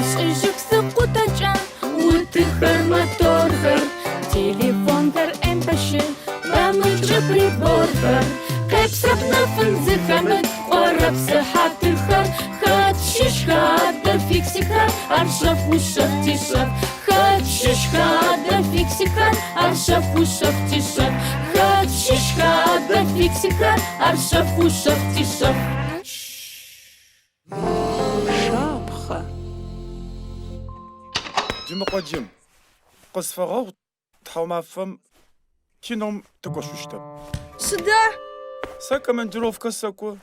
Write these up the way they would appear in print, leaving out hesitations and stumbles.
Ашӏыжьых зыкъутэкӏэ утыхэр, моторхэр, телефонхэр, МПЩ, нэмыкӏ приборхэр. Къепсрэп нэфын зыхэмыт кӏорэп сыхьатыхэр. Хэт щыщха адэ фиксикхэр, ар шъэф ушъэф тишъэф. Хэт щыщха адэ фиксикхэр, ар шъэф ушъэф тишъэф. Хэт щыщха адэ фиксикхэр, ар шъэф ушъэф тишъэф. Шапхъэ. Джымыкъо Джым, къысфэгъэгъу тхьаумафэм кином тыкӏошъущтэп. Сыда? Сэ командировкэ сэкӏо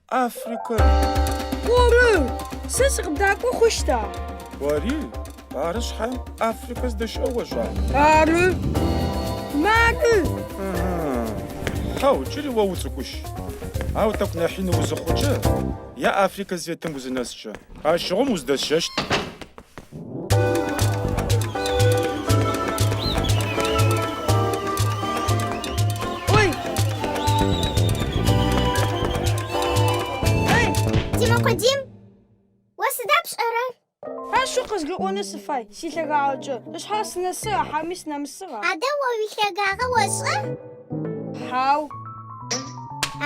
Африкэм. Оры! Сэ сыкъыбдакӏо хъущта? Ори? Ары шъхьаем Африкэ зыдэщыӏэр ошӏа? Ары. Мары! Хьау, джыри о уцӏыкӏущ. Ау тӏэкӏу нахь ины узыхъукӏэ, е Африкэ зытетым узынэскӏэ, ащыгъум уздэсщэщт. Ой! Эй! Тимэкъо Дим, о сыда пшӏэрэр? Ащ укъызгурыӏонэу сыфай, силъэгагъэкӏэ. Ышъхьагъ сынэсыгъа, хьауми сынэмысыгъа? Адэ о уилъэгагъэ ошӏа? Хьау.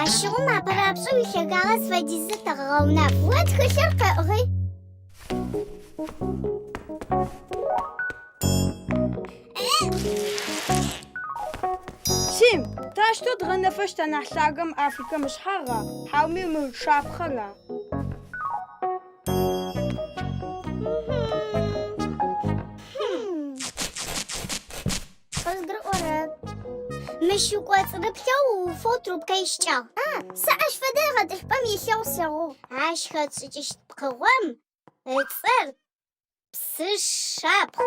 Ащыгъум апэрапшӏэу уилъэгагъэ зыфэдизыр тэгъэгъэунэф. О тхылъыр къэӏыгъи. Сим, таущтэу дгъэнэфэщт анахь лъагэм Африкэм ышъхьагъа, хьауми мы шапхъэра? Къызгурыӏорэп. Мыщ укӏоцӏырыплъэу ууфэу трубкэ ищыкӏагъ. А, сэ ащ фэдэ гъэтӏылъыпӏэм илъэу слъэгъугъ. Ащ хэтшӏыкӏыщт пкъыгъом ыцӏэр псы шапхъ.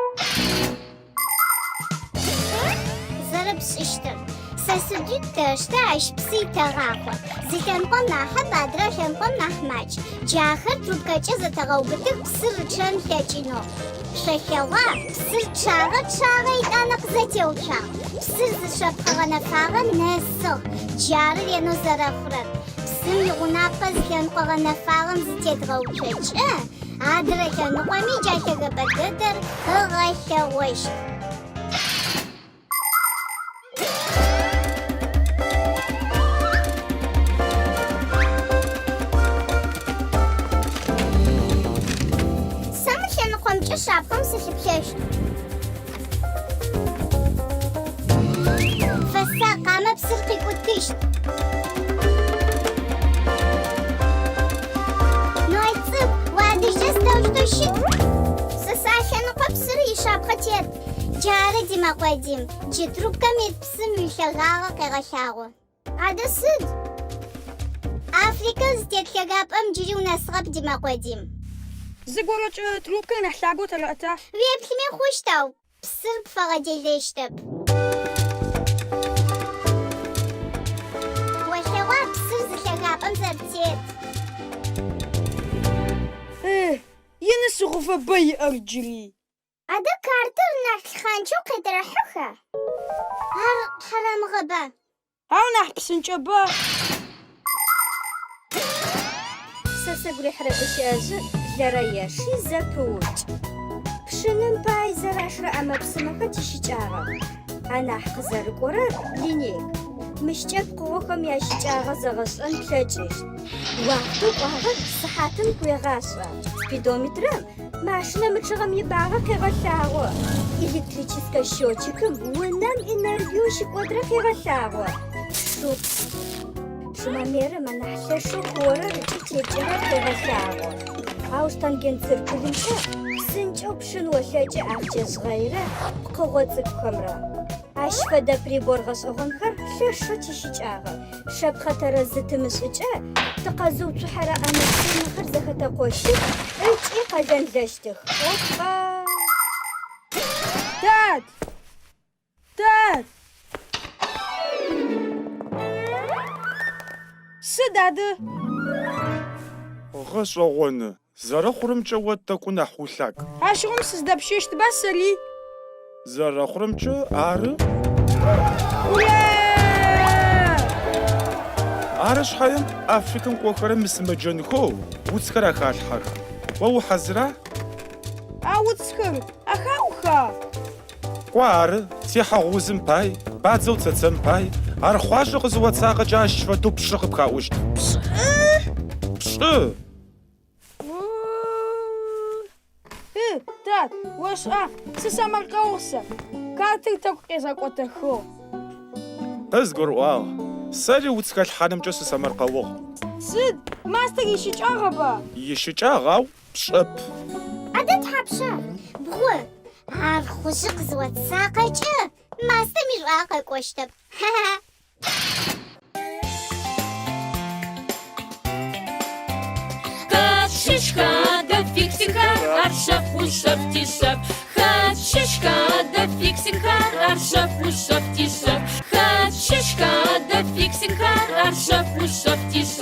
Зэрэпшӏыщтыр. Сэ сыдуи тэштэ, ащ псы итэгъахъо. Зы лъэныкъом нахьыб, адрэ лъэныкъом нахь макӏ. Джахэр трубкэкӏэ зэтэгъэубытых псыр рычъэн ылъэкӏынэу. Шъолъэгъуа, псыр чъагъэ, чъагъэ етӏанэ къызэтеуцуагъ. Псыр зы шэпхъэ гъэнэфагъэ нэсыгъ. Джары ренэу зэрэхъурэр. Псым игъунапкъэ зы лъэныкъо гъэнэфагъэм зытедгъэуцокӏэ, адрэ лъэныкъоми джа лъэгэпӏэ дэдэр къыгъэлъэгъощт. Сэ мы лъэныкъомкӏэ шапхъэм сылъыплъэщт. Фэсакъ, амэ псыр къикӏутыщт. Ной цӏыкӏу, уадэжькӏэ сыдэущтэу щыт? Сэ салъэныкъо псыр ишапхъэ тет. Джары, Димэкъо Дим, джы трубкэм ит псым уилъэгагъэ къегъэлъагъо. Адэ сыд? Африкэр зытет лъэгапӏэм джыри унэсыгъэп, Димэкъо Дим. Зыгорэкӏэ трубкэр нахь лъагэу тэрэӏэта? Уеплъыми хъущт, ау псыр пфэгъэделэщтэп. Олъэгъуа псыр зы лъэгапӏэм зэрэтет? Эх, ины сыхъуфэ бэ иӏэр джыри. Адэ картэр нахь лъхъанчэу къетэрэхьыха? Ар хьарамыгъэба? Ау нахь псынкӏэба? Сэ сыгу рихьырэ гущыӏэжъыр блэрэ еши зэпыупкӏ. Пшыным пай зэрашырэ ӏэмэ-псымэхэр тищыкӏагъэх. Анахь къызэрыкӏорэр линейк. Мыщкӏэ пкъыгъохэм ящыкӏагъэ зэгъэшӏэн плъэкӏыщт. Уахътэу кӏуагъэр сыхьатым къыуегъашӏэ. Спидометрэм Машинэ мычъыгъэм ибагъэ къегъэлъагъо. Электрическэ счетчикым унэм энергиеу щыкӏодрэр къегъэлъагъо. Шумомерэм анахь лъэшэу куорэр ыкӏи текӏырэр къегъэлъагъо. Ау штангенциркулымкӏэ псынкӏэу пшын олъэкӏы ахъчэ жъгъэйрэ пкъыгъо цӏыкӏухэмрэ. Ащ фэдэ прибор гъэшӏэгъонхэр лъэшэу тищыкӏагъэх. Шэпхъэ тэрэз зытымышӏыкӏэ, тыкъэзыуцухьэрэ ӏэмэ-псымэхэр зэхэтэкъощтых ыкӏи къэлэнлэщтых. Опа! Тат! Тат! Сыд адэ? Гъэшӏэгъоны. Зэрэхъурэмкӏэ о тӏэкӏу нахь улъаг. Ащыгъум сыздэпщэщтба сэри? Зэрэхъурэмкӏэ ары. Ура! Ары шъхьаем Африкэм кӏохэрэм мысымэджэнхэу уцхэр ахалъхьэх. О ухьазыра? А уцхэр ахауха? Кӏо ары, техьэгъу узым пай, бадзэу цэцэм пай, ар хъуажъэ къызыоцакъэкӏэ ащ фэдэу пшӏы къыпхаӏущт. Пшӏы? Пшӏы! Ы, тат, ошӏа, сысэмэркъэугъ сэ. Картыр тӏэкӏу къезгъэкӏотэхыгъ. Къызгурыӏуагъ. Сэри уц хэлъхьанымкӏэ сысэмэркъэугъ. Сыд, мастэр ищыкӏагъэба? Ищыкӏагъ, ау пшӏэп. Адэ тхьапша? Бгъу. Ар хъужъы къызыоцакъэкӏэ, мастэм ишӏуагъэ къэкӏощтэп. Ха-ха. Хэт щыщха адэ фиксикхэр, ар шъэф ушъэф тишъэф. Хэт щыщха адэ фиксикхэр, ар шъэф ушъэф тишъэф. Хэт щыщха адэ фиксикхэр, ар шъэф ушъэф тишъэф.